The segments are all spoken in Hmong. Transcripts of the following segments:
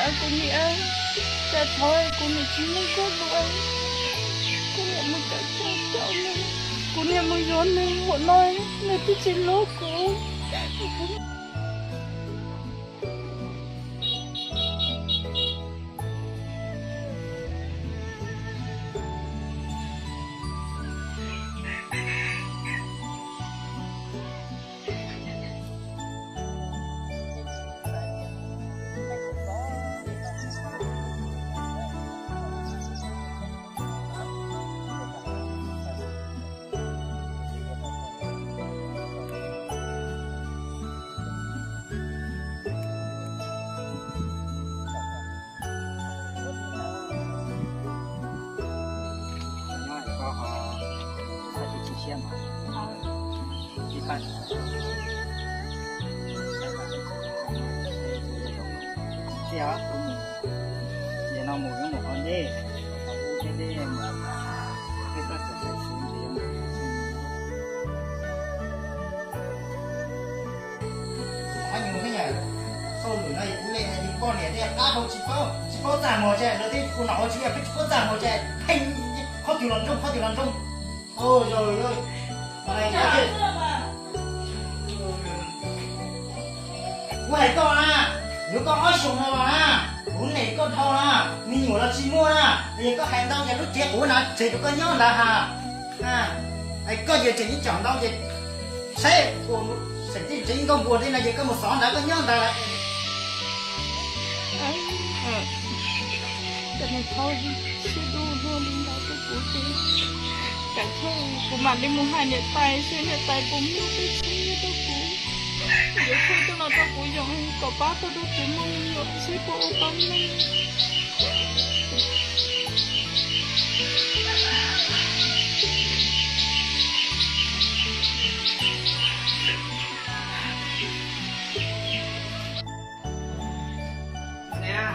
Kuv niam, cas thaum kuv niam tsis mloog koj lus, kuv niam mus cawm cawm cawm nws, kuv niam mus yuav nws, thaum no nws twb tsis hlub kuv. Qhov nyuag me nyuam, sau lwm no yog kuv li, yog koj niam thiaj qab hau tsis paub, tsis paub txaj muag ces lawv twb ua nom ua tswv peb tsis paub txaj muag ces pheej qhov twg los ntsoog, qhov twg los ntsoog. Kuv hais koj na, yuav koj ob xyoos no los na, kuv niam koj dhau na, me nyuam los tsis muaj na, yog koj hais ntau ces lub cev quav na tseg rau koj nyob ntawd ha. Koj yog tseem ib tsam ntau ces saib kuv xeem tij tsev nkauj npuas tej no ces koj mus xov ntawd koj nyob ntawd lawm. Cov niag thauj siab dub luaj li ntawd rau kuv ces, kav tsij kuv mam li mus hais niam tais seb niam tais puas muaj tej txheeb nyiaj rau kuv, yuav tshuaj coj los rau kuv yoom kom pab tau rau kuv muaj me nyuam seb puas ua tau neej. Nia,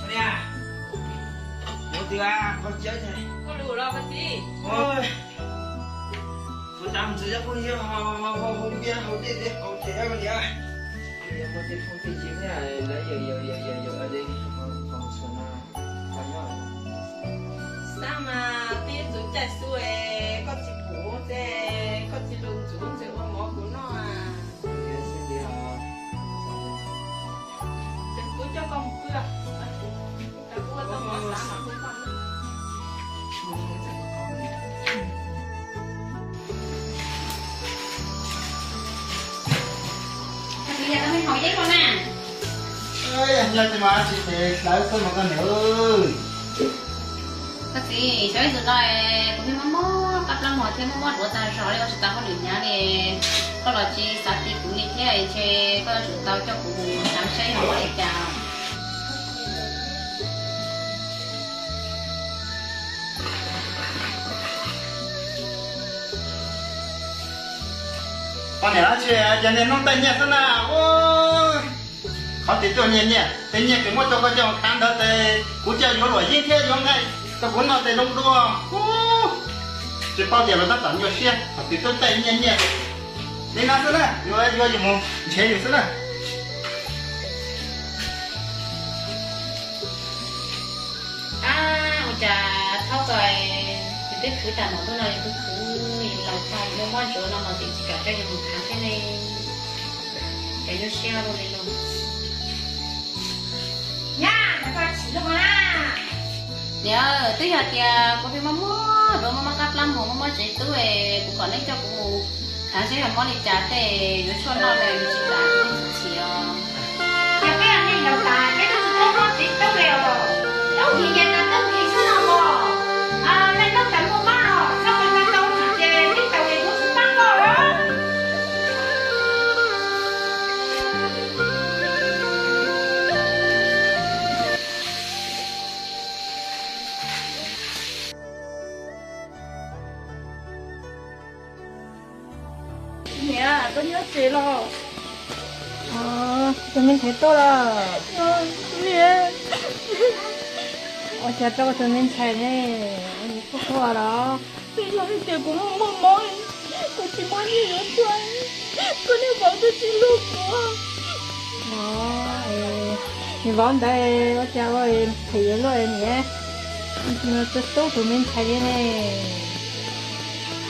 nia, kuv twb qhov cawb ces, kuv tab mus txog cov phooj ywg haus npias haus dej haus cawv niam, muaj tej phooj tej ywg lawv yawm yawm yawm yawm yawm li haus xwb no. Xav mas twb yuav txog caij xwb es koj tsis pum ces koj tsis los ntxuav ntxawm ua mov kuv noj. Ces kuv coj koj mus pw, kuv ua tau mov xav mas kuv pw. Koj txiv, yog koj me haus yeeb rau na. Yog ces mas tsis phem hlawv koj mas koj niam. Koj txiv, xyov ib ntsis no kuv pheej mob mob qab plab mog thiab mob mob duav tag zog li ua tsis tau hauj lwm hnyav li. Koj los tsis xav ti kuv li thiab ces koj yuav tsum tau coj kuv mus khám saib yog mob li cas. Poj niam dab tsi ces niaj hnub tej nyiaj xwb na. Qhov twg tuaj nyiaj nyiaj, tej nyiaj kws muab rau koj coj khám ntawd ces kuv coj yuav luam yeeb thiab yuav nqaij rau kuv noj tes zoo dua. Tsis paub tias lawv tab tom nyuaj siab, qhov twg tuaj tej nyiaj nyiaj. Li no xwb na, yuav yuav yus mus nrhiav yus xwb na. Ab, ua cas thaub ko, yus twb khwv tag mov tuaj no yus twb khwv laus tag, yus muaj mob ntsuav no mas twb tsis kam coj yus mus khám thiab ne. Cas nyuaj siab luaj li no. Nyab, koj tsis los na. Niam, twb yog tias kuv pheej mob mob duav, mob mob qab plab mog, mob mob tsev tub es kuv kom neb coj kuv mus khám seb yog mob li cas tej yuav tshuaj noj los yus tsis kam, kuv tsis txim os. Yog peb neeg laus tas peb twb tsis paub mob tsev tub li os. Tub nyias nyias tas tub nyias xwb no mog. Leej twg tas muaj mob no, koj mus tau tau ces tib taus es kuv tsis pab koj os. Niam, koj nyob tsev los? Tus me ntxhais tuaj los? Niam, ua cas rau tus me ntxhais ne, ua cas koj tuaj los? Twb yog hais tias kuv muaj muaj mob, kuv tsis muaj nyiaj yuav tshuaj, koj niag vauv twb tsis hlub kuv. Niam vauv ntawd ua cas ua phem yuav luaj niam, tub tus me ntxhais li ne.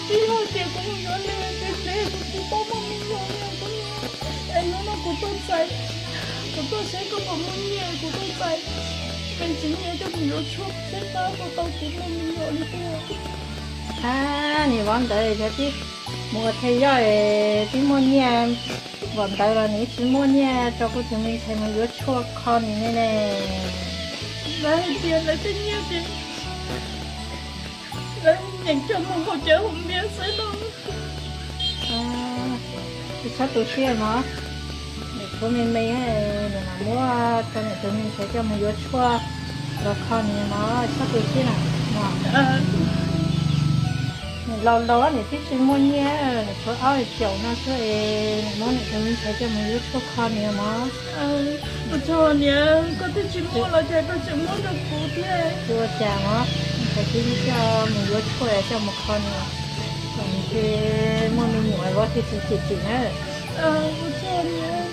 Twb yog tias kuv mus yuav nws ces tsev kuv tsis tau muaj me nyuam li os. Es hnub no kuv tuaj txais, kuv tuaj saib koj puas muaj nyiaj, kuv tuaj txais me ntsis nyiaj coj mus yuav tshuaj seb puas tau kuv muaj me nyuam li tiag. Ab, niam vauv ntawd yog tib mus ua thej yoj es tib muaj nyiaj, vauv ntawd los nws tsis muaj nyiaj rau kuv tus me ntxhais mus yuav tshuaj kho nws ne ne. Lawv hais tias lawv tej nyiaj ces lawv nyeem coj mus haus cawv haus npias xwb no. Tsis txhob tu siab mog, niam tshuav me me, niam mam muab rau niam tus me ntxhais coj mus yuav tshuaj los kho nws mog, txhob tu siab na mog. Niam laus laus niam twb tsis muaj nyiaj, niam tshuav ob caum no xwb es niam muab niam tus me ntxhais coj mus yuav tshuaj kho nws mog. Ua tsaug niam, koj twb tsis muaj los cas koj tseem muab rau kuv thiab. Tsis ua cas mog, ntxhais twb coj mus yuav tshuaj coj mus kho nws, kom nws thiaj muaj me nyuam vauv thiaj tsis chim chim na. Ua tsaug niam,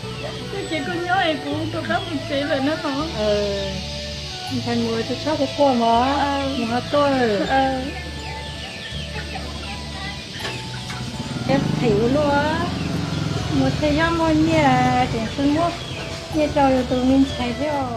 koj ces koj nyob es kuv rov qab mus tsev lawm na los. Ntxhais mus tsis txhob quaj quaj mog, mus ho tuaj. Phem ua luaj, mus thej yoj muaj nyiaj tseem tsis muab nyiaj rau yus tus me ntxhais thiab.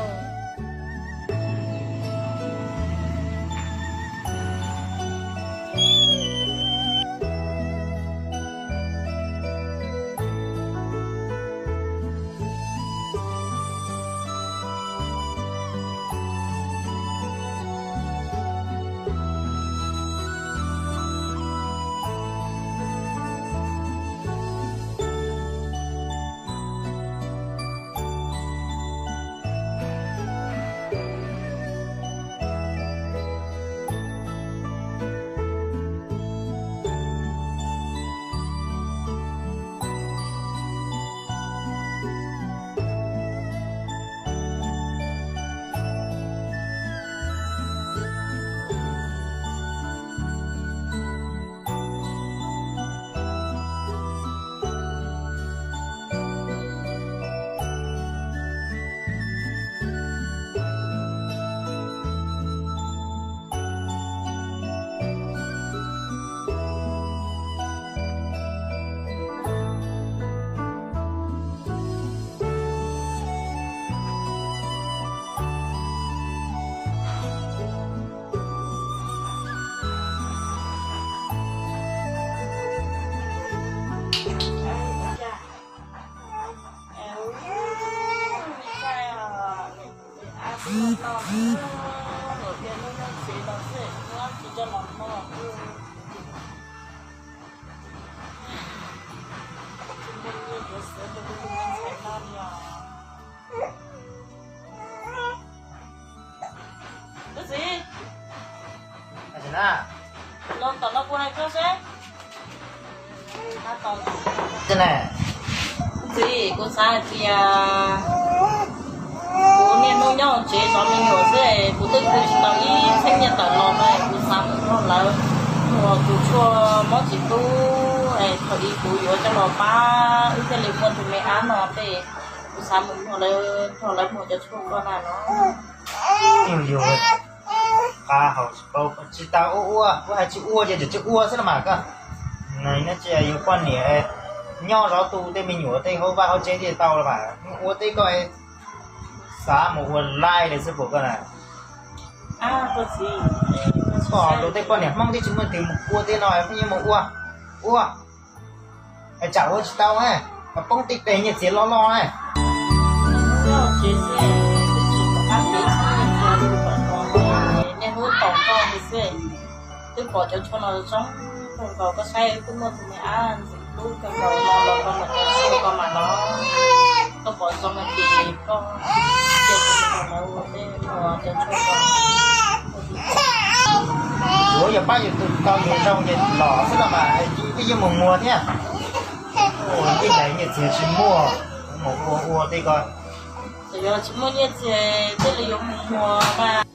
Tub txiv, los tom no kuv hais koj seb. Tub txiv, kuv xav hais tias kuv niaj hnub nyob hauv tsev zov me nyuam xwb, kuv twb pw tsis tau ib txheeb nyiaj tawm los no, kuv xav mus nrog lawv mus ua tus tshuaj mob txiv tub, thaum ub kuv yuav coj los pab wb thiaj li muaj tus me ab no tej. Kuv xav mus nrog lawv, nrog lawv mus cov tshuaj koj na no. Yus yus qab hau tsis paub, tsis tau ua ua, kuv hais tsis ua ces tsis ua xwb los mas koj. Nws tsis yog yus poj niam, nyob zov tu tej me nyuam tej hauv vaj hauv tsev thiaj tau los mas, ua tej koj xav mus ua laij li xwb puas koj na. Koj tus tej poj niam Hmoob twb tsis muaj twg mus ua tej no, pheej yuav mus ua, ua. Es tsam ua tsis tau, poob tej pem nyiaj txiag loj loj na. Niaj hnub tos koj xwb, twb pom cov tshuaj no zoo kawg nkaus, koj saib twb muaj tus me ab ntxim hlub kawg nkaus no los koj mam cov tshuaj koj mas no, koj pom zoo no ces koj cia kuv mus nrog lawv ua tej, ua cov tshuaj koj. Kuv yog pab yus tus tau yus zoo ces los xwb los mas, twb yeej mus muag thiab. Ua tej ntawd nyiaj txiag tsis muaj, mus ua ua tej ko. Txawm yog tsis muaj nyiaj txiag thiaj li yuav mus muag mas.